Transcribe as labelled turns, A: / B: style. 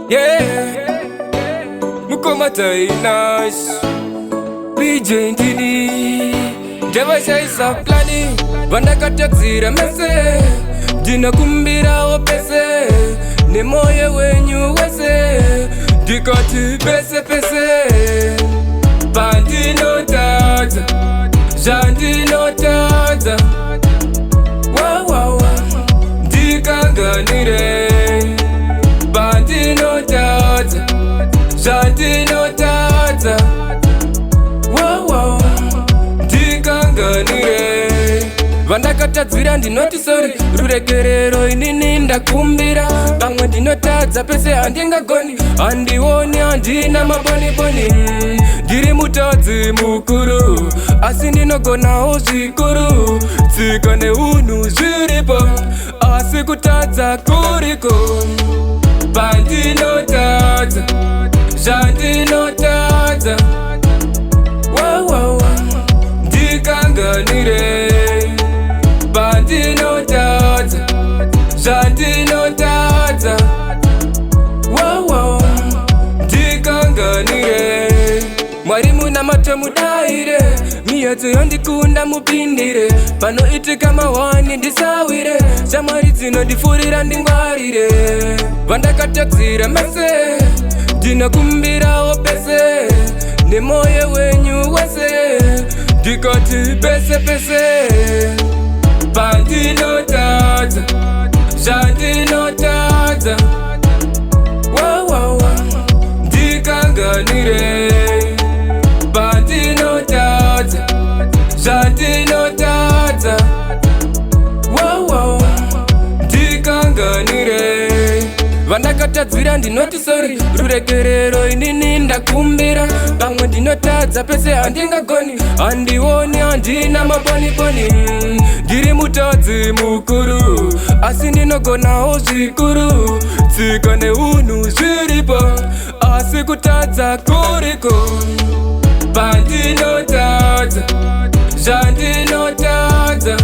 A: Yeah, mukoma Tainash, PJ ndini, ndavashaisa plani, vandakatadzira mese, ndinokumbirawo pese, nemoyo wenyu wese, ndikati pese pese, pandinotadza, zvandinotadza, wawawa, ndikanganire, pandinotadza, zvandinotadza, wawawa, ndikanganire. Vandakatadzira ndinoti sorry, ruregerero inini ndakumbira. Pamwe ndinotadza pese, handingagoni, handioni, handina maboniboni. Ndiri mutadzi mukuru, asi ndinogonawo zvikuru. Tsika neunhu zviripo, asi kutadza kuriko. Pandinotadza, zvandinotadza, wawawa, ndikanganire. Pandinotadza, zvandinotadza, wawawa, ndikanganire. Mwari, munamato mudaire, miedzo yondikunda mupindire. Panoitika mahwani ndisawire, shamwari dzinondifurira ndingwarire. Vandakatadzira mese, ndinokumbirawo pese, nemoyo wenyu wese, ndikati pese pese, pandinotadza, zvandinotadza, wawawa, ndikanganire. Pandinotadza, zvandinotadza, wawawa, ndikanganire. Vandakatadzira ndinoti sorry, ruregerero inini ndakumbira. Pamwe ndinotadza pese, handingagoni, handioni, handina maboniboni. Ndiri mutadzi mukuru, asi ndinogonawo zvikuru. Tsika neunhu zviripo, asi kutadza kuriko. Pandinotadza, zvandinotadza.